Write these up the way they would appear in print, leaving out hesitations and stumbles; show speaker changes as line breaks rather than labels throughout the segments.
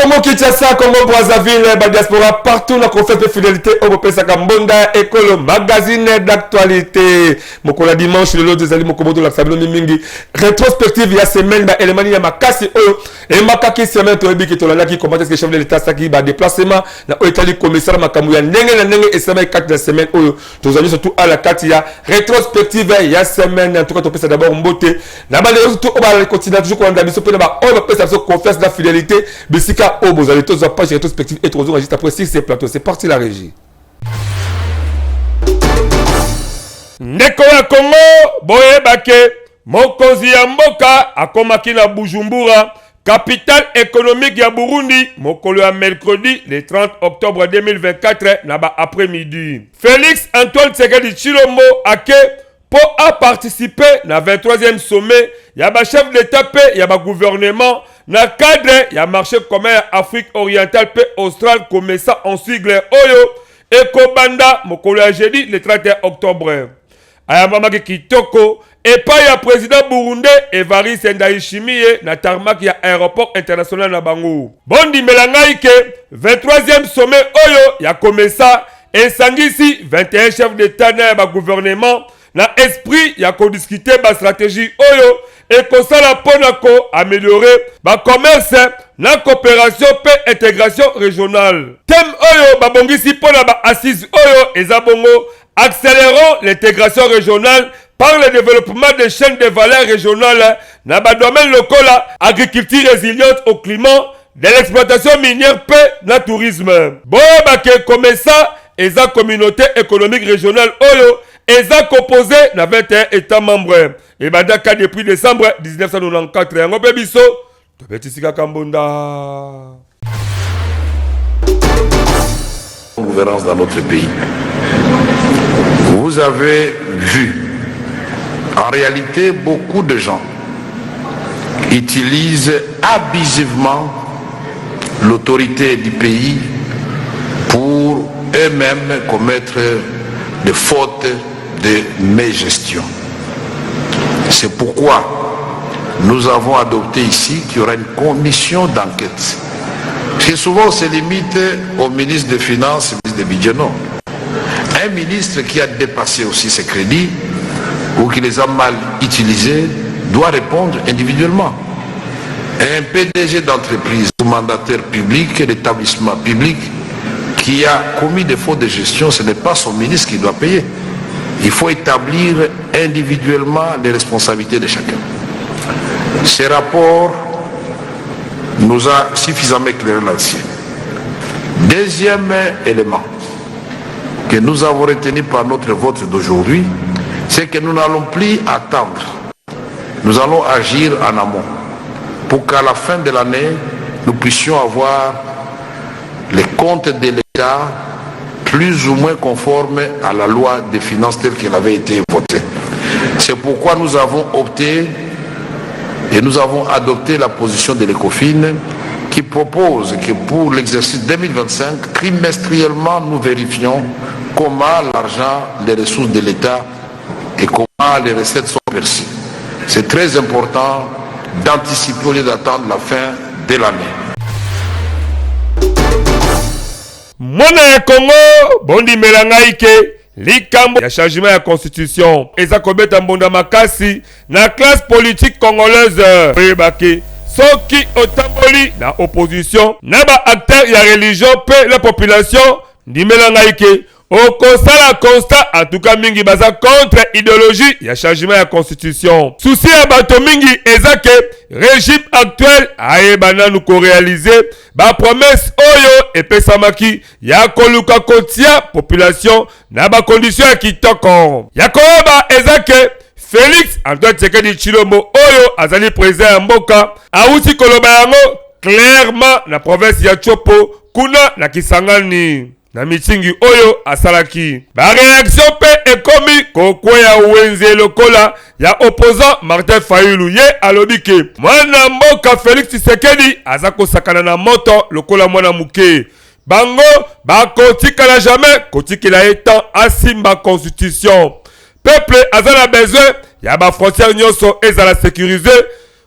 Congo Kinshasa, Congo Brazzaville, ba diaspora partout na confiance pe fidélité oyo bopesaka mbonda ya ekolo magazine d'actualité. Mokolo ya dimanche lelo ezali mokolo tolakisa bino mingi rétrospective ya semaine ba éléments ya makasi oyo emakaki semaine toyebi ke tolandaki comment est-ce que chef de l'État asalaki ba déplacement na oyo etali commissaire makambo ya ndenge na ndenge esalamaki kati na semaine oyo tozali surtout ala kati ya rétrospective ya semaine. En tout cas topesa d'abord mbote na bandeko surtout oyo bazali kotinda toujours kolanda biso mpe na baoyo bapesa biso confiance na fidélité bisika oyo bozali. Tozwa page rétrospective et tokozonga juste après sur ce plateau. C'est parti, la régie. Ndeko ya Kongo, boyebake mokonzi ya mboka akomaki na Bujumbura, capitale économique ya Burundi, mokolo ya mercredi le 30 octobre 2024 na ba après-midi. Félix Antoine Tshisekedi Tshilombo ake mpo aparticipe na 23e sommet ya bachef d'État mpe ya bagouvernement na cadre ya marché commun ya Afrique orientale mpe australe, COMESA en sigle, oyo ekobanda mokolo ya jeudi le 31 octobre. Ayambamaki kitoko epai ya président burundais Evariste Ndayishimiye na tarmac ya aéroport international na bango. Bondimela ngai ke 23e sommet oyo ya COMESA esangisi 21 chef d'État na ya bagouvernement na esprit ya kodiskute bastratégie oyo ekosala mpo na koaméliorer bacommerce na coopération mpe intégration régionale. Thème oyo babongisi mpo na baassise oyo eza bongo "Accélérons l'intégration régionale par le développement des chaînes de valeur régionales na badomaine lokola agriculture résiliente au climat, de l'exploitation minière mpe na tourisme". Boyebake COMESA eza communauté économique régionale oyo eza composé na 21 états membres, ebandaka depuis décembre 1994. Yango mpe biso tobetisi kaka mbonda.
Gouvernance dans notre pays. Vous avez vu, en réalité, beaucoup de gens utilisent abusivement l'autorité du pays pour eux-mêmes commettre des fautes de mégestion. C'est pourquoi nous avons adopté ici qu'il y aura une commission d'enquête. Parce que souvent on se limite au ministre des Finances, au ministre des Budgets. Non. Un ministre qui a dépassé aussi ses crédits ou qui les a mal utilisés doit répondre individuellement. Un PDG d'entreprise ou mandataire public, d'établissement public, qui a commis des fautes de gestion, ce n'est pas son ministre qui doit payer. Il faut établir individuellement les responsabilités de chacun. Ce rapport nous a suffisamment éclairé là-dessus. Deuxième élément que nous avons retenu par notre vote d'aujourd'hui, c'est que nous n'allons plus attendre. Nous allons agir en amont pour qu'à la fin de l'année, nous puissions avoir les comptes de l'État plus ou moins conformes à la loi des finances telle qu'elle avait été votée. C'est pourquoi nous avons opté et nous avons adopté la position de l'ECOFIN qui propose que pour l'exercice 2025, trimestriellement, nous vérifions comment l'argent, les ressources de l'État et comment les recettes sont perçues. C'est très important d'anticiper au lieu d'attendre la fin de l'année.
Mwana ya Kongo, bondimela ngai ke likambo ya changement ya constitution eza kobeta mbonda makasi na classe politique congolaise. Oyebake soki otamboli na opposition na baacteur ya religion mpe la population, ndimela ngai ke okosala constat, en tout cas mingi baza contre idéologie ya changement ya constitution. Souci ya bato mingi eza ke régime actuel ayeba nanu koréaliser bapromesse oyo epesamaki ya koluka kotia population na bacondition ya kitoko. Ya koyeba eza ke Félix Antoine Tshisekedi Tshilombo oyo azali président ya mboka awuti koloba yango clairement na province ya Tshopo kuna na Kisangani na mitingi oyo asalaki. Baréaction mpe ekomi kokweya wenze lokola ya opposant Martin Fayulu. Ye alobi ke mwana mboka Félix Tshisekedi aza kosakana na moto lokola mwana moke. Bango bakotikala jamais kotikela ye temps asimba constitution. Peuple aza na besoin ya bafrontière nyonso ezala sécurisé.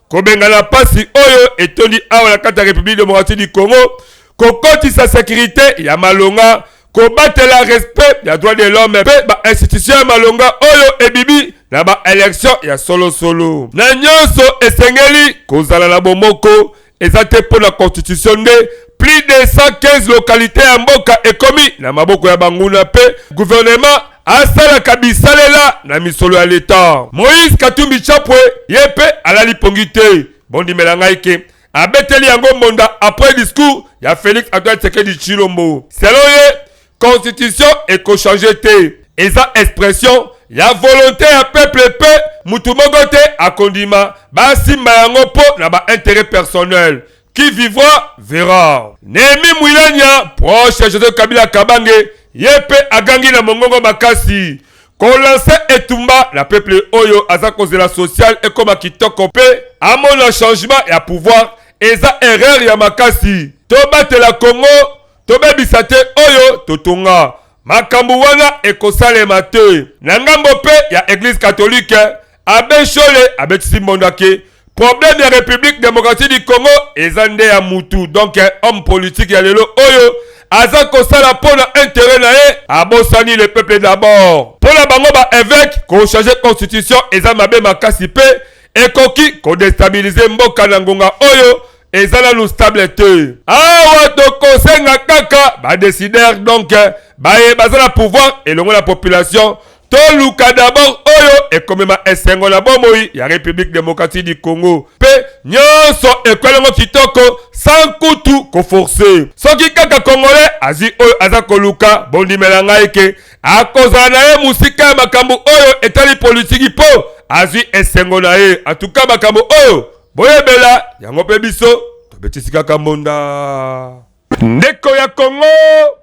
Kobengana pasi oyo etondi awa na kati ya Republique Democratique du Congo, kokotisa securite ya malonga, kobatela respect ya droit de l'homme mpe ba institution ya malonga oyo ebibi na ba election ya solosolo. Na nyonso esengeli kozala na bomoko, eza te mpo na constitution nde plus de 115 localites ya mboka ekomi na maboko ya banguna mpe gouvernement asalaka bisalela na misolo ya leta. Moïse Katumbi Chapwe ye mpe alali pongi te, bondimela ngai ke abeteli yango mbonda après discours ya Felix Antoine Tshisekedi Tshilombo. Selon ye, constitution ekochange te, eza expression ya volonte ya peuple mpe mutu moko te akondima basimba yango mpo na ba intérêt personnel. Qui vivra verra. Néhémie Mwilanya, proche ya Joseph Kabila Kabange, ye mpe agangi na mongongo makasi kolanse etumba na peuple oyo aza kozela social ekoma kitoko mpe amona changement ya pouvoir eza erreur ya makasi. Tobatela Congo, tobebisa te oyo totonga. Makambo wana ekosalema te. Na ngambo mpe ya Eglise catholique, Abbe Nshole abetisi mbonda ke problème ya Republique Democratique du Congo eza nde ya mutu, donc homme politique ya lelo oyo aza kosala mpo na intérêt na ye, abosani le peuple d'abord. Mpo na bango ba évêque, kochanger constitution eza mabe makasi mpe ekoki kodestabilize mboka na ngonga oyo eza nanu stable te. Awa tokosenga kaka ba décideurs, donc baye baza na pouvoir elongo na population, toluka d'abord oyo ekomema esengo na bomoi ya République Démocratique du Congo mpe nyonso ekwelango kitoko sans kutu koforce. Soki kaka Congolais azwi oyo aza koluka, bondimela ngai ke akozala na ye mosika ya makambo oyo etali politiki mpo azwi esengo na ye. Atuka makambo oyo boyebela yango mpe biso tobetisi kaka mbonda. Ndeko ya Congo,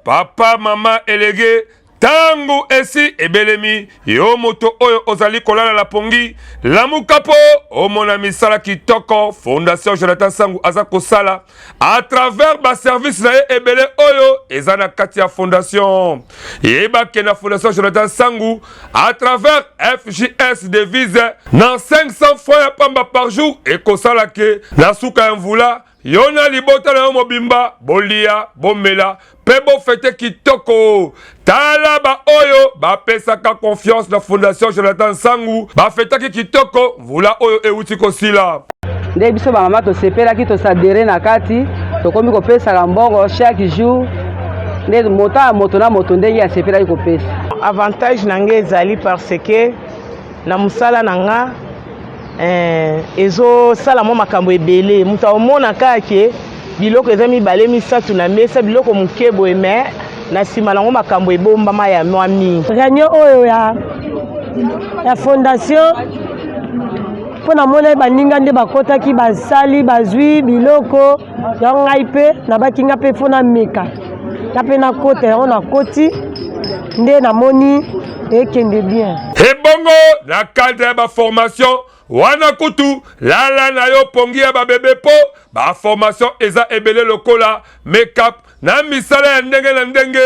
papa, mama, elege, tango esi ebelemi, yo moto oyo ozali kolala na pongi, lamuka mpo omona misala kitoko Fondation Jonathan Sangu aza kosala à travers ba service na ye ebele oyo eza na kati ya fondation. Yeba ke na Fondation Jonathan Sangu à travers FJS devise na 500 francs ya pamba par jour ekosala ke na suka ya mvula yo na libota na yo mobimba bolia, bomela mpe bofete kitoko. Tala baoyo bapesaka confiance na Fondation Jonathan Sangu bafetaki kitoko mvula oyo euti kosila.
Nde biso bamama tosepelaki, tosadere na kati, tokomi kopesaka mbongo chaque jour, nde moto ya moto na moto ndenge asepelaki kopesa.
Avantage na ngai ezali parce que na mosala na nga ezosala mwa makambo ebele. Moto aomona kaka ke biloko eza mibale misato na mesa, biloko moke boye, mais na nsima nango makambo ebombama ya mwa mingi.
Réunion oyo ya fondation mpo namona baninga nde bakotaki, basali, bazwi biloko yango, ngai mpe nabaki nga mpe fo nameka, nga mpe nakota yango, nakoti nde namoni ekende bien.
Ebongo na cadre ya baformation wana kutu lala na yo pongi ya babebe mpo baformation eza ebele lokola make-up na misala ya ndenge na ndenge.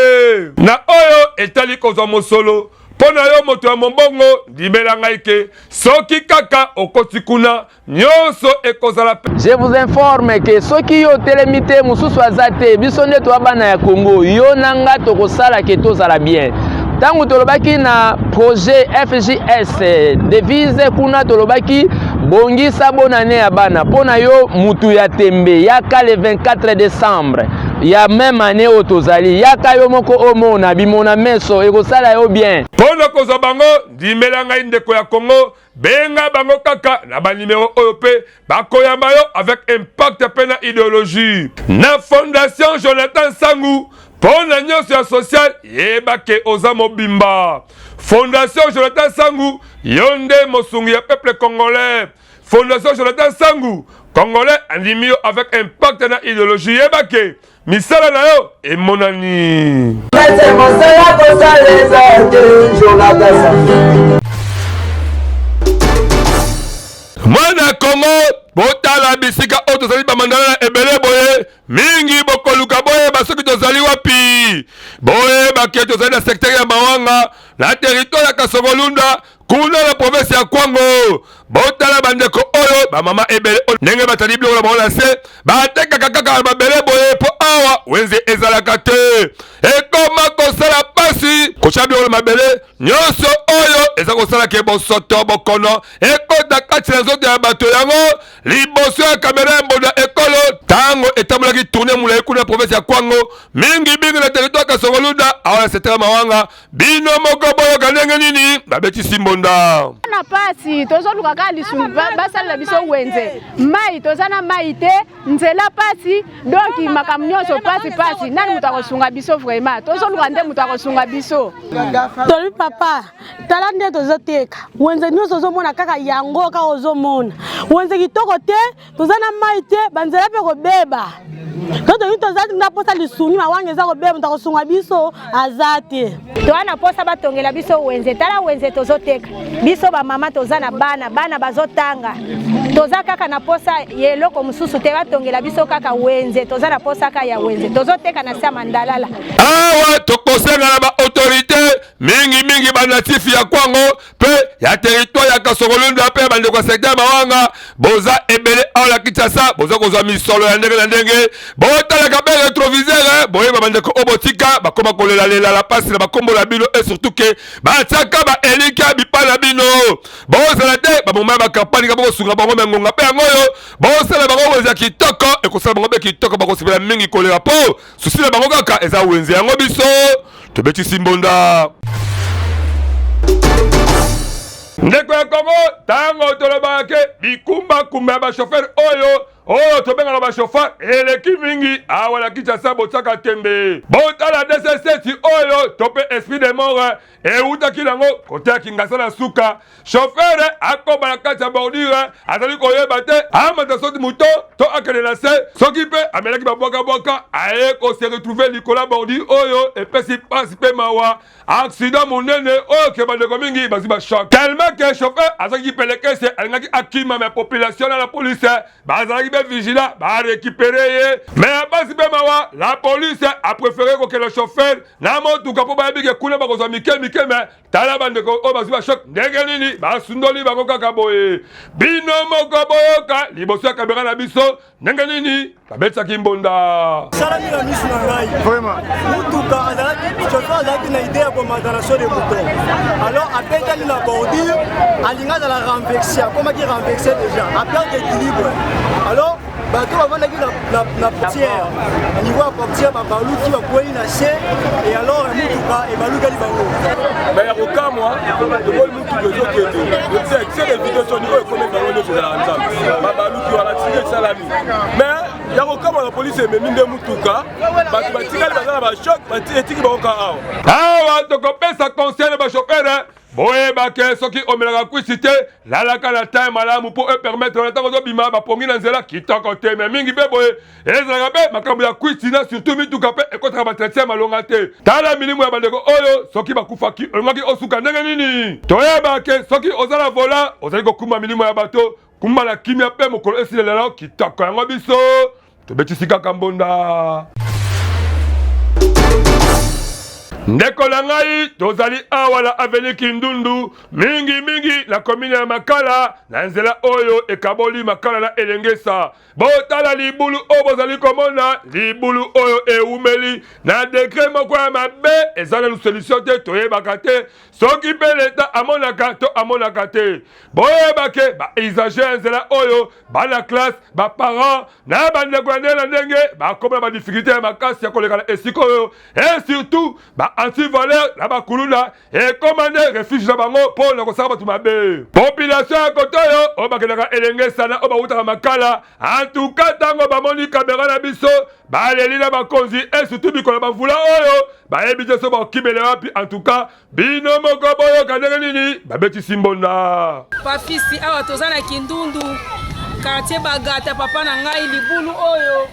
Na oyo etali kozwa mosolo mpo na yo moto ya mombongo, ndimela ngai ke soki kaka okoti kuna nyonso ekozala.
Je vous informe que soki yo otelemi te, mosusu aza te. Biso nde toya bana ya Congo, yo na nga tokosala ke tozala bien. Ntango tolobaki na projet FJS devise kuna, tolobaki bongisa bonane ya bana mpo na yo mutu ya tembe, yaka le 24 décembre ya même année oyo tozali, yaka yo moko omona bimona meso, ekosala yo bien.
Mpo na kozwa bango, ndimela ngai ndeko ya Congo, benga bango kaka na banimero oyo mpe bakoyamba yo avec impact mpe na idéologie. Na Fondation Jonathan Sangu, mpo na nyonso ya social, yeba ke oza mobimba. Fondation Jonathan Sangu, yo nde mosungi ya peuple congolais. Fondation Jonathan Sangu, congolais andimi yo avec impact na idéologie, yeba ke misala na yo emonani.
Mosala kosala eza te, Jonathan Sangu.
Mwana Kongo, botala bisika oyo tozali, bamandala na ebele boye mingi, bokoluka boyeba soki tozali wapi. Boyeba ke tozali na secteur ya Mawanga na territoire ya Kasongolunda kuna na province ya Kwango. Botala bandeko oyo bamama ebele oyo ndenge batali biloko na bango na se, batekaka kaka na mabele boye, mpo awa wenze ezalaka te. Ekoma kosala pasi kotya biloko na mabele nyonso oyo eza kosala ke bosoto bokono ekota kati na nzoto ya bato. Yango liboso ya kamera ya mbondo ya ekolo ntango etambolaki tourne molai kuna na province ya Kwango, mingi mingi na territoire Kasongolunda, awa na secteur Mawanga. Bino moko boyoka ndenge nini babetisi mbonda.
Na pasi tozoluka kaka lisungi, basalela biso wenze, mai toza na mai te, nzela pasi, donc makambo nyonso pasi pasi. Nani moto akosunga biso? Vraiment tozoluka nde moto akosunga biso.
Tolobi papa, tala nde tozoteka wenze nyonso, ozomona kaka yango, kaka ozomona wenze kitoko te, toza na mai te, banzela mpe kobeba. To toki toza na posa lisungi, mawanga eza kobeba, moto akosunga biso aza te.
Toza na posa batongela biso wenze. Tala wenze tozoteka, biso bamama toza na bana, bana bazotanga, toza kaka na posa ya eloko mosusu te, batongela biso kaka wenze. Toza na posa kaka ya wenze, tozoteka na se ya mandalala.
Awa tokosenga na ba autorité, mingi mingi ba natif ya Kwango mpe ya territoire ya Kasongolunda mpe ya bandeko ya secteur Mawanga, boza ebele awa na Kinshasa, boza kozwa misolo ya ndenge na ndenge, botalaka mpe rétroviseur, boyeba bandeko oyo botika bakoma kolelalela la pasi na bakombo na bino, et surtout ke batiaka ba elikya bipai na bino. Bozala te bamoma ya bakampagne ka bokosunga bango, me ngonga mpe yango oyo bosala bango wenze ya kitoko, ekosala bango mpe kitoko, bakosepela mingi kolela, mpo susi na bango kaka eza wenze yango. Biso tobetisi mbonda. Ndeko ya Kongo, ntango tolobaka ke bikumbakumba ya bachauffeur oyo oyo tobengaka bachauffeur eleki mingi awa na Kinshasa, botiaka tembe. Botala DCC oyo to mpe esprit de mort ewutaki nango kote ya Kingasa. Na suka chauffeur akoba na kati ya bordure, azali koyeba te amata soki moto to akende na se, soki mpe amelaki babwakabwaka, aye kose retrouve likolo ya bordure oyo epesi mpasi mpe mawa. Accident monene oyo ke bandeko mingi bazwi bachoc, tellement ke chauffeur azalaki pelekese, alingaki akima, mais population na la police bazalaki mpe vigilant, barécupere ye. Mais basi mpe mawa, la police a préféré kokende chauffeur na motuka, mpo bayebi ke kuna bakozwa mike mike. Mais tala bandeko oyo bazwi bachoc ndenge nini basundoli bango kaka boye. Bino moko boyoka liboso ya kamera na biso ndenge nini babetisaki mbonda.
Salami na misu na ngai,
vraiment.
Mutuka azalaki, chauffeur azalaki na idée ya komata na saut de mouton, alors abetani na bordure, alingi azala renversé, akomaki renversé déjà, aperdre équilibre. Alors bato bavandaki na portière, na niveau ya portière, babaluki, bakwei na se, et alors mutuka ebalukeli bango.
Mais ya kokamwa, tomoni mutuka ezokende excès de vitesse, oni oyo ekomeli bango nyonso ezalaka Nzambe, babaluki wana, accident esalami. Mais ya kokamwa, na polisi ememi nde mutuka, bato batikali baza na bachoc, etiki bango kaka awa.
Awa tokopesa conseil na bachauffeur: boyeba ke soki omelaka kwisi te, lalaka na time malamu mpo epermettre na ntango ozobima bapongi na nzela kitoko te. Me mingi mpe boye ezalaka mpe makambo ya kwisi na surtout mituka mpe ekotaka baentretien malonga te. Tala milimo ya bandeko oyo, soki bakufaki, olingaki osuka ndenge nini? Toyeba ke soki oza na volant, ozali kokumba milimo ya bato, kumba na kimia mpe mokolo esilela kitoko. Yango biso tobetisi kaka mbonda. Ndeko na ngai, tozali awa na avenue Kindundu, mingi mingi na commune ya Makala, na nzela oyo ekaboli Makala na Elengesa. Botala libulu oyo bozali komona, libulu oyo ewumeli na degré moko ya mabe, eza nanu solution te, toyebaka te soki mpe leta amonaka to amonaka te. Boyeba ke bausager ya nzela oyo, bana classe, baparent na bandeko ya ndenge na ndenge, bakoma na badifficulté ya makasi ya koleka na esika oyo, et surtout ba antivaleur na bakuluna ekoma nde refuge na bango mpo na kosala bato mabe. Population ya kote oyo, oyo bakendaka Elengesa na oyo bawutaka Makala, antuka ntango bamoni kamera na biso, baleli na bakonzi, et surtout mikolo bamvula oyo, bayebi te so bakimela wapi. Antuka bino moko boyoka ndenge nini babetisi mbonda.
Pafisi, awa toza na Kindundu, quartier Bagata. Papa na ngai, libulu oyo.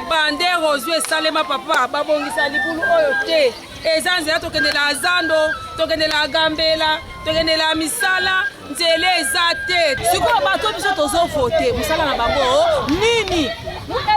Bande erosion esalema papa, babongisa libulu oyo te. Eza nzela tokendela zando, tokendela gambela, tokendela misala, nzela eza te. Sikoyo bato biso tozovote mosala na bango nini?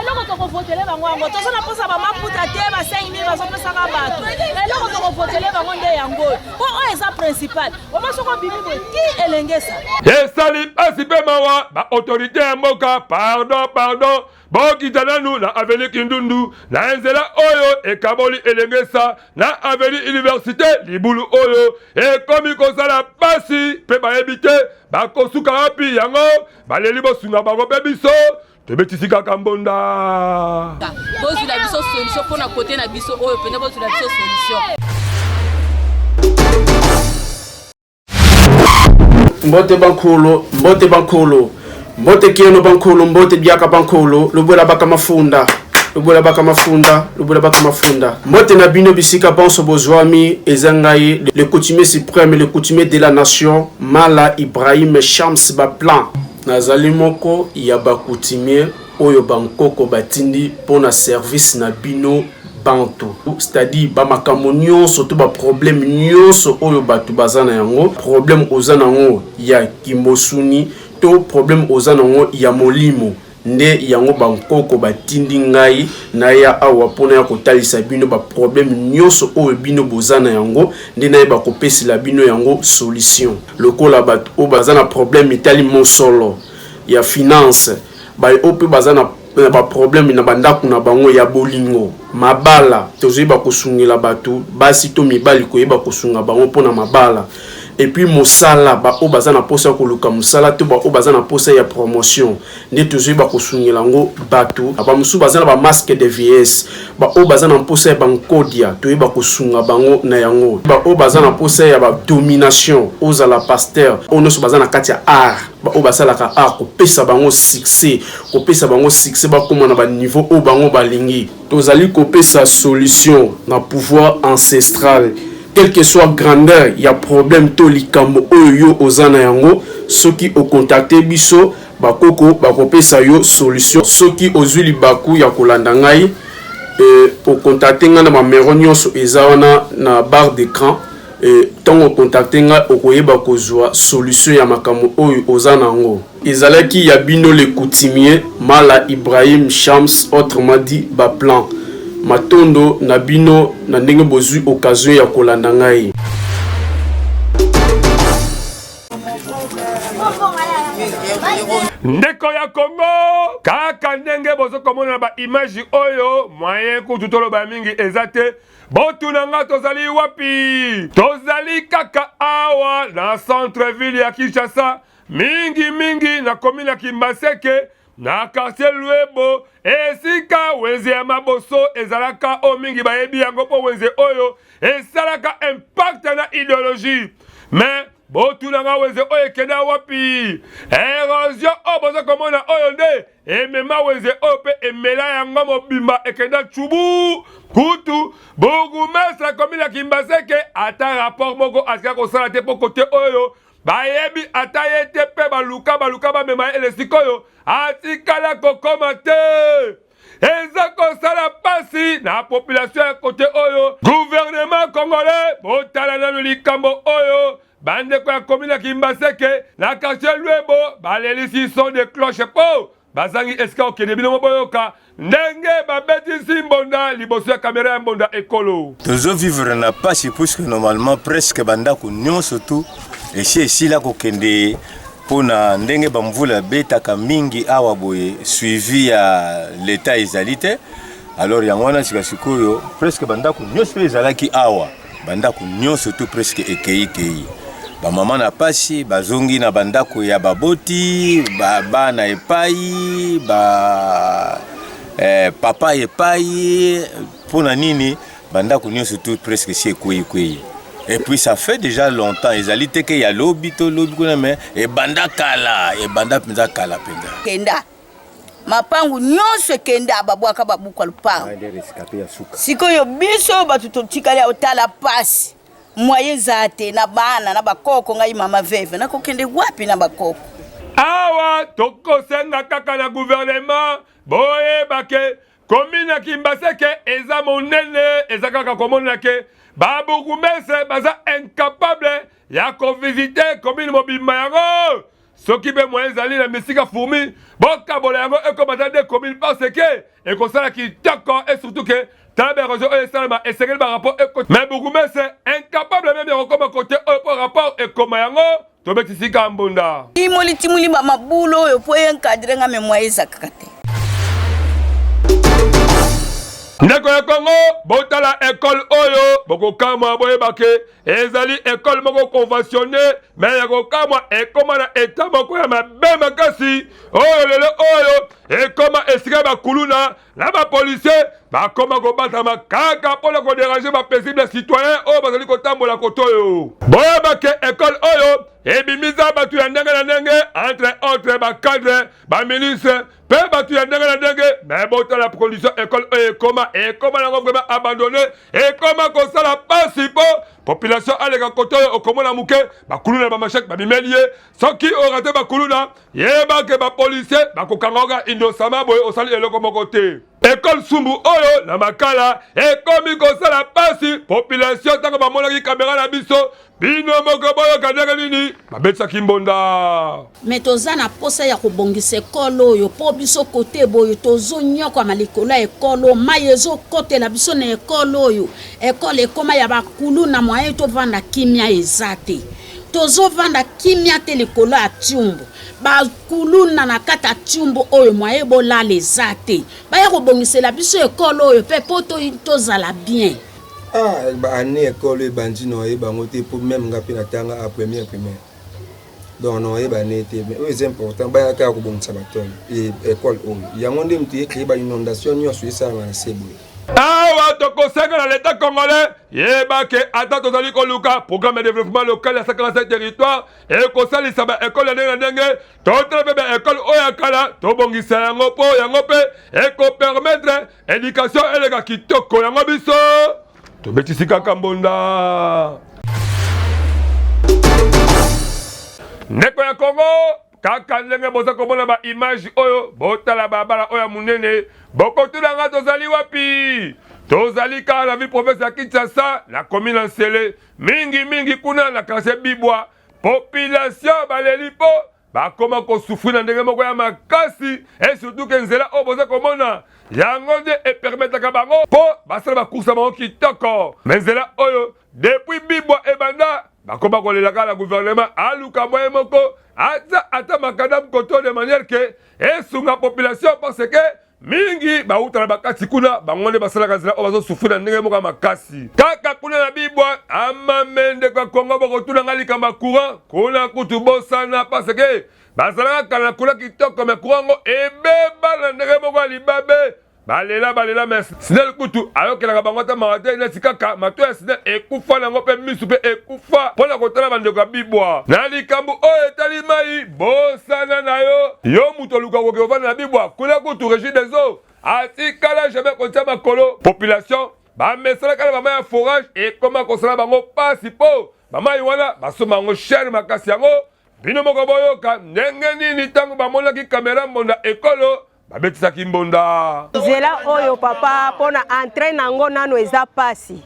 Eloko tokovotele bango yango toza na mposa bamaputa te, ba 5000 bazopesaka bato. Eloko tokovotele bango nde yango mpo oyo eza principal. Oma soko obimi boye ti elengesa.
Esali mpasi mpe mawa ba autorite ya mboka, pardon pardon, bokita nanu na avenue Kindundu na nzela oyo ekaboli Elengesa na avenue Universite. Libulu oyo ekomi kosala mpasi mpe bayebi te bakosuka wapi. Yango baleli bosunga bango mpe biso tobetisi kaka mbonda.
Bozwila biso solution mpo na kote na biso oyo mpenza, bozwila biso solution.
Mbote bankulu, mbote bankulu, mbote kieno bankulu, mbote biaka bankulu, lubwela baka mafunda, lubwela baka mafunda, lubwela baka mafunda. Mbote na bino bisika banso bozwami, eza ngai le coutumier suprême, le coutumier de la nation, Mala Ibrahim Shams Baplan. Nazali moko ya ba coutumier oyo bankoko batindi mpo na service na bino bantu, c'est-à-dire ba makambo nyonso to ba problème nyonso oyo bato baza na yango, problème oza na yango ya kimbosuni to problème oza na yango ya molimo, nde yango bankoko batindi ngai naya awa mpo naya kotalisa bino ba problème nyonso oyo bino boza na yango, nde nayeba kopesela bino yango solution. Lokola bato oyo baza na problème etali mosolo ya finance, baye oyo mpe baza na ba problème na bandako na bango ya bolingo, mabala, tozoyeba kosungela bato basi to mibali, koyeba kosunga bango mpo na mabala. Et puis mosala, ba oyo baza na posa ya koluka mosala to ba oyo baza na posa ya promotion, nde tozoyeba kosungela yango bato. Ba mosusu baza na ba masque de vieillesse, ba oyo baza na mposa ya bankodia, toyeba kosunga bango na yango. Ba oyo baza na mposa ya ba domination, ozala pasteur, oyo nyonso baza na kati ya art, ba oyo basalaka art, kopesa bango succès, kopesa bango succès, bakoma na ba niveau oyo bango balingi. Tozali kopesa solution na pouvoir ancestral, quel que soit grandeur ya problème to likambo oyo yo oza na yango, soki o contacter biso bakoko bakopesa yo solution. Soki ozwi libaku ya kolanda ngai, o contacter ngai na ba numero nyonso eza wana na barre d'écran. Ntango o contacter ngai okoyeba kozwa solution ya makambo oyo oza na yango. Ezalaki ya bino le coutumier Mala Ibrahim Shams, autrement dit ba plan. Matondo na bino na ndenge bozwi occasion ya kolanda ngai.
Ndeko ya Congo, kaka ndenge bozo komona na ba image oyo, moyen kutu toloba mingi eza te. Botuna nga tozali wapi? Tozali kaka awa na centre ville ya Kinshasa, mingi mingi na commune ya Kimbaseke, na quartier Luebo, esika wenze ya Maboso ezalaka. Oyo mingi bayebi yango mpo wenze oyo esalaka impact na ideologie. Mais botuna nga wenze oyo ekenda wapi? Erosion oyo boza komona oyo nde emema wenze oyo mpe emela yango mobimba ekenda tchubu. Kutu bourgmestre akomi na Kimbaseke ata rapport moko atika kosala te mpo kote oyo bayebi ata ye te mpe baluka baluka bamema ye ele sikoyo atikala kokoma te. Eza kosala pasi na population ya kote oyo. Gouvernement congolais botala nanu likambo oyo. Bandeko ya commune ya Kimbaseke na quartier Luebo balelisi son de cloche po bazangi esika kokende. Bino boyoka ndenge babetisi mbonda liboso ya kamera ya mbonda ekolo.
Tozo vivre na pasi puisque normalement presque bandako nyonso tu esi esila kokende mpo na ndenge bamvula ebetaka mingi awa boye, suivi ya l'etat ezali te. Alors yango wana sika sikoyo presque bandako nyonso ezalaki awa, bandako nyonso tu presque ekei kei. Bamama na pasi bazongi na bandako ya baboti, ba bana epai, ba papa epai. Mpo na nini bandako nyonso tu presque si ekwei kwei? Et puis ça fait déjà longtemps, ezali te ke ya lobi to lobi kuna, mais ebanda kala, ebanda mpenza kala mpenza.
Kenda mapangu nyonso ekenda, babwaka babuka lupangu. Sikoyo biso bato totikali awa, tala pasi, moyen eza te na bana na bakoko. Ngai mama veve, nakokende wapi na bakoko?
Awa tokosenga kaka na gouvernement boyeba ke Commune ya Kimbaseke eza monene, eza kaka komonana ke ba bourgmestre baza incapable ya kovisite commune mobimba yango. Soki mpe moyen ezali na misika fourmi, bokabola yango ekoma ata de commune parce que ekosala kitoko et surtout que tala ba erosion oyo esalema esengeli ba rapport ekota mais bourgmestre incapable meme ya kokoma kote oyo mpo rapport ekoma yango. Tobeti sika mbunda.
Timoli timoli ba mabulu oyo po encadre nga mais moyen ezakaka te.
Ndeko ya Congo, botala ekole oyo bokokamwa, boyeba ke ezali ekole moko conventionne me ya kokamwa ekoma na eta moko ya mabe makasi oyo lelo oyo ekoma esika bakuluna na ba policier bakoma kobatama kaka mpo na koderange ba paisible citoyen oyo bazali kotambola koto oyo. Boyeba ke ekole oyo ebimisa bato ya ndenge na ndenge, entre autres ba cadre, ba ministre mpe bato ya ndenge na ndenge. Me botala condition ekole oyo ekoma, ekoma nango vraiment abandonne, ekoma kosala pasi mpo population aleka koto oyo okomona moke bakuluna ba machete babimeli ye. Soki orate bakuluna Yeba ke ba policiers bakokanga yo kaka innocemment boye osali eloko moko te. Ecole Sumbu oyo na Makala ekomi kosala pasi population ntango bamonaki kamera na biso bino moko boyoka ndenge nini babetisaki mbonda.
Me toza na posa ya kobongisa ekole oyo po biso kote boye tozonyokwama likolo ya ekole oyo mai ezokotela biso na ekole oyo ekole ekoma ya bakuluna moyen tovanda kimia eza te tozovanda kimia te likolo ya tiumbu bakuluna na kati ya tiumbu oyo mwaye bolala eza te baya kobongisela biso ekolo oyo mpe mpo tozala bien.
Ah, ba année école ebandi na oyeba yango te mpo meme nga mpe natanga a première primaire donc na oyeba année te mais oyo eza important baya kaka kobongisa batole école oyo yango nde moto ecree ba inondation nyonso esalama na se boye.
Awa tokosenga na l'Etat congolais yeba ke ata tozali koluka programme ya développement local ya 145 territoire ekosalisa ba ekole ya ndenge na ndenge, totala mpe ba ekole oyo ya kala tobongisa yango mpo yango mpe ekopermettre education eleka kitoko. Yango biso tobetisi kaka mbonda. Ndeko ya Congo, Kaka ndenge boza komona ba image oyo, botala balabala oyo ya munene, bokotuna nga tozali wapi? Tozali kaka na ville province ya Kinshasa, na commune ya Nsele, mingi mingi kuna na quartier Bibwa. Population baleli po bakoma ko souffrir na ndenge moko ya makasi, et surtout que nzela oyo boza komona yango nde epermetaka bango po basala ba course na bango kitoko, mais nzela oyo Depuis bibwa ebanda bakoma kolela kaka na gouvernement aluka moyen moko atia ata makadam koto de manière que esunga population parce que mingi bauta na bakati kuna bango nde basalaka nzela oyo bazosufri na ndenge moko ya makasi kaka kuna na bibwa amame ndeko ya kongo bokotuna ngai likambo ya courant kuna kutu bosana parce que bazalaka kala na courant kitoko me courant yango ebeba na ndenge moko ya libabe Balela balela mais Snel kutu ayokelaka bango ata mawa te neti kaka mato ya Snel ekufa nango mpe misu mpe ekufa mpo na kotala bandeko ya bibwa. Na likambo oyo etali mai, bosana na yo yo moto oluka koke kovanda na bibwa kuna kutu Regie des eaux atikala jamais kotia makolo. Population bamesanaka na bamai ya forage ekoma kosala bango pasi mpo bamai wana basomba yango cher makasi yango bino moko boyoka ndenge nini ntango bamonaki kamera mbonda ekolo Babetisaki mbonda.
Nzela oyo papa pona entre nango nano eza pasi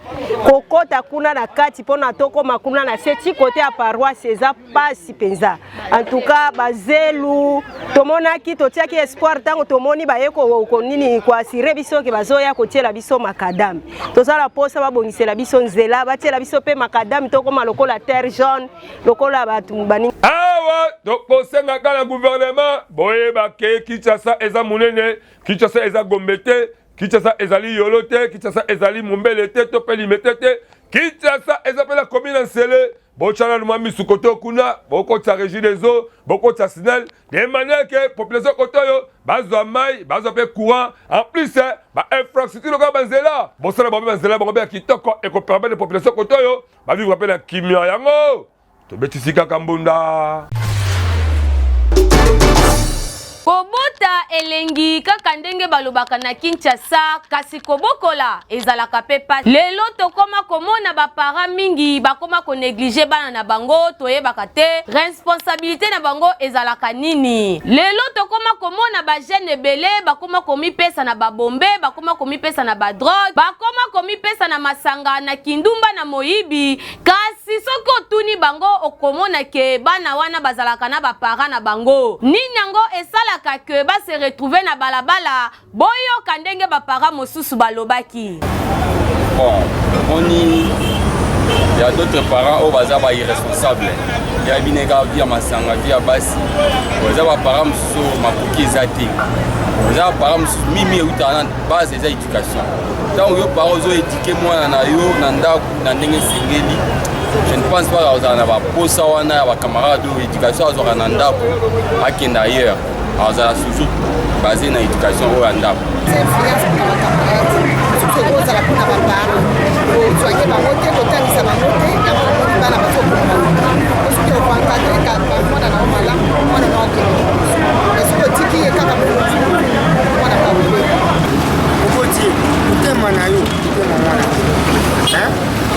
kokota kuna na kati pona tokoma kuna na se ti kote ya paroisse eza pasi mpenza. En tout cas bazelu tomonaki totiaki espoir ntango tomoni baye konini koasire biso ke bazoya kotiela biso makadame. Tozala posa babongisela biso nzela batiela biso mpe makadame tokoma lokola terre jaune lokola bato baningi.
Awa tokosenga kaka na gouvernement boyeba ke Kinshasa eza monene, Kinshasa eza Gombe te, Kinshasa ezali Yolo te, Kinshasa ezali Mombele te to mpe Limete te. Kinshasa eza mpe na commune ya Nsele. Botya nanu mwa misu kote kuna, bokotisa Regie des eaux, bokotisa SNEL de manière que population kote oyo bazwa mai, bazwa mpe courant, en plus ba infrastructure lokola banzela, bosala bango mpe banzela bango mpe ya kitoko ekopermettre population kote oyo ba vivre pe na kimia yango tobetisi kaka mbunda.
Kobota elengi kaka ndenge balobaka na Kinshasa, kasi kobokola ezalaka pe pasi. Lelo tokoma komona ba parents mingi bakoma ko negliger bana na bango, toyebaka te responsabilite na bango ezalaka nini. Lelo tokoma komona ba jeunes ebele bakoma komipesa na ba bombe, bakoma komipesa na ba drogue, bakoma komipesa na masanga, na kindumba, na moyibi, Kasi soki otuni bango okomona que bana wana bazalaka na ba parents na bango. Nini yango esalaka que ba se retrouver na balabala? Boyoka ndenge ba parents mosusu balobaki.
Bon, omoni ya d'autres parents oyo baza ba irresponsable ya bino kaka vie ya masanga vie ya basi eza ba parents mosusu makoki eza te eza ba parents mosusu mimi eutaka na base eza éducation ntango yo parent ozo éduke mwana na yo na ndako na ndenge esengeli je ne pense pas kozala na baposa wana ya bacamarade oyo éducation azwaka na ndako akende ailleurs azala toujours basé na éducation oyo ya ndako
influence mpona bacamarade mosusu ekozala mpona baparent kozwake bango te kotangisa bango te yango omoni bana bazokoma soki okoencadre mwana na yo malamu mwana na yo akende liboso mais soki otiki ye kaka mwana bakobeba
okoti motema na yo motema mwana te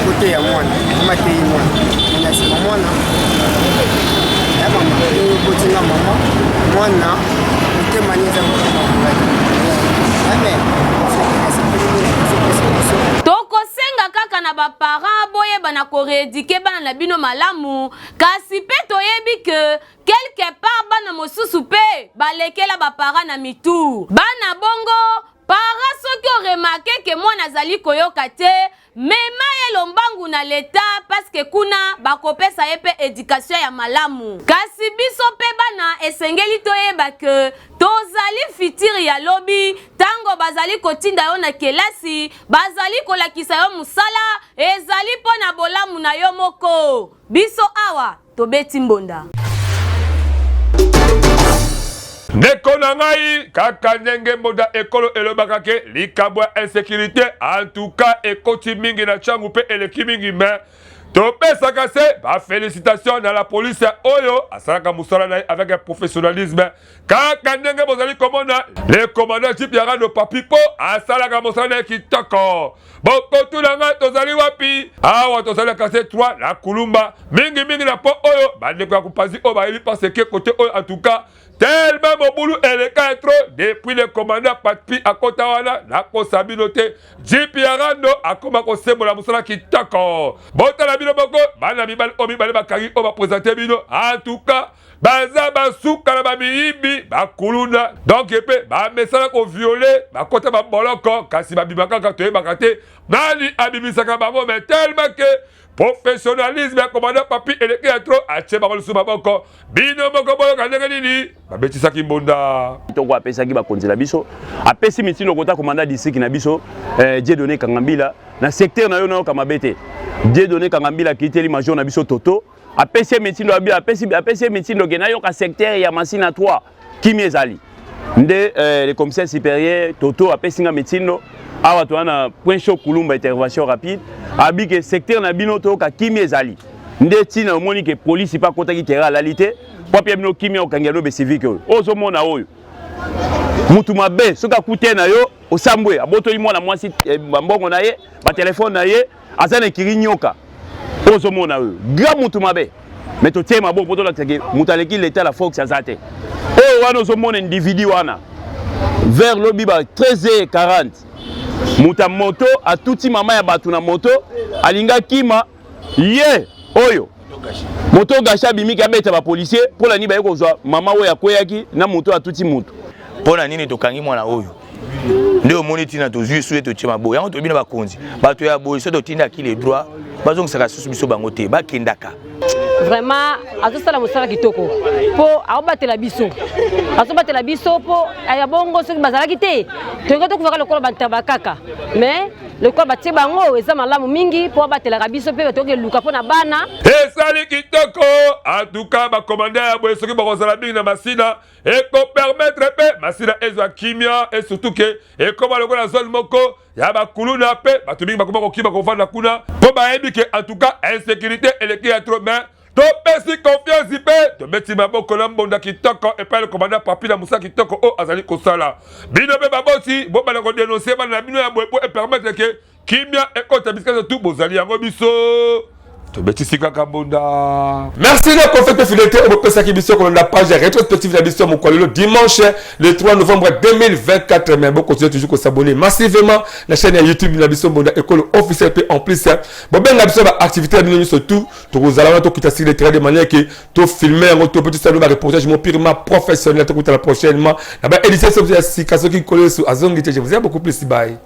koteya mwana mama ateyi mwana na nsima mwana ya mama okoti nga mama mwana motema ni eza motema ngai amen.
Tokosenga kaka na ba parents boyeba na ko reeduquer bana na bino malamu, kasi pe toyebi que quelque part bana mosusu pe balekela ba parents na mitu. Bana bongo, parent soki o remarquer que mwana azali koyoka te, mema ye lombangu na l'etat parce que kuna bakopesa ye pe education ya malamu. Kasi biso pe bana esengeli toyeba que tozali futur ya lobi, tango bazali kotinda yo na kelasi, bazali kolakisa yo mosala, ezali po na bolamu na yo moko. Biso awa tobeti mbonda.
Ndeko na ngai, kaka ndenge mbonda ekolo elobaka ke likambo ya insécurité en tout cas ekoti mingi na Tshangu mpe eleki mingi, mais topesaka se ba félicitations na la police oyo asalaka mosala na ye avec un professionnalisme kaka ndenge bozali komona le commandant Jeep ya Rando Papi mpo asalaka mosala na ye kitoko. Bokotuna ngai tozali wapi? Awa tozali na quartier 3 na Kulumba, mingi mingi na po oyo bandeko ya kupazi oyo bayebi parce que kote oyo en tout cas tellement mobulu eleka ya trop depuis le commandant Papi akota wana nakosa bino te Jeep ya Rando akoma kosembola mosala kitoko. Botala bino moko bana mibali oyo mibale bakangi oyo bapresente bino en tout cas baza basuka na bamiyibi bakuluna donc mpe bamesana koviole bakota baboloko kasi babima kaka toyebaka te nani abimisaka bango mais tellement ke professionnalisme ya commandant papi eleki ya trop atie bango lisusu maboko bino moko boyoka ndenge nini babetisaki mbonda
kitoko apesaki bakonzi na biso apesi mitindo kota commandant district na biso eh, Dieudonné Kangambila na secteur na yo nayoka mabe te Dieudonné Kangambila akiteli major na biso Toto apesi ye mitindo abi apesi apesi ye mitindo ke nayoka secteur ya Masina 3 kimia ezali nde eh, le commissaire supérieur Toto apesi nga mitindo awa toza na point chaud Kulumba intervention rapide abi ke secteur na bino toyoka kimia ezali nde ntina omoni ke polisi mpe akotaki terrain alali te mpo apia bino kimia okangi bino becivique oyo ozomona oyo mutu mabe soki akute na yo osambwe abotoli mwana mwasi eh, bambongo na ye batelefone na ye aza na ekiri nyoka oyo ozomona oyo grand mutu mabe me totie maboko mpo tolakisa ke moto aleki leta la fox aza te oyo wana ozomona individu wana vers lobi ba 13h40 moto ya moto atuti mama ya bato na moto alingi akima ye oyo moto gashe abimiki abeta bapolisier mpo na nini baye kozwa mama oyo akweyaki na moto oyo atuti moto
mpo na nini tokangi mwana oyo nde omoni ntina tozwi suye totie maboye yango toyebi na bakonzi bato ya boye so totindaki le droit bazongisaka susu biso bango te bakendaka
vraiment azosala mosala kitoko mpo aobatela biso azobatela biso mpo ya bongo soki bazalaki te tolingi tokufaka lokola bantaba kaka mais lokola batie bango eza malamu mingi mpo abatelaka biso mpe tokoki eluka mpo na bana
esali kitoko antuka bakomanda ya boye soki bakozala mingi na masina ekopermettre mpe masina ezwa kimia et surtout ke ekoma lokola zone moko ya bakuluna mpe bato mingi bakoma kokima kofanda kuna mpo bayebi ke en tout cas insécurité eleki ya trop mais. Topesi confiance mpe tobeti maboko na mbonda kitoko epai ya komanda Papi na mosala kitoko oyo azali kosala. Bino mpe baboti bobanda kodenonse bana na bino ya boye mpo epermettre ke kimia ekota bisika nyonso tu bozali yango biso tobetisi kaka mbonda. Merci na confiance mpe fidélité oyo bopesaki biso kolanda page ya rétrospective na biso ya mokolo lelo dimanche le 3 novembre 2024. Mais bokontinue toujours kosabonner massivement na chaîne ya YouTube na biso Mbonda Ekolo officiel mpe en plus bobenga biso ba activité na bino nyonso tout tokozala wana tokita sur le terrain de manière que tofilme yango to mpe tosala ba reportage mo purement professionnel. Tokutana prochainement na ba édition ya sika soki Nkolo Yesu azongi te. Je vous aime beaucoup plus, bye.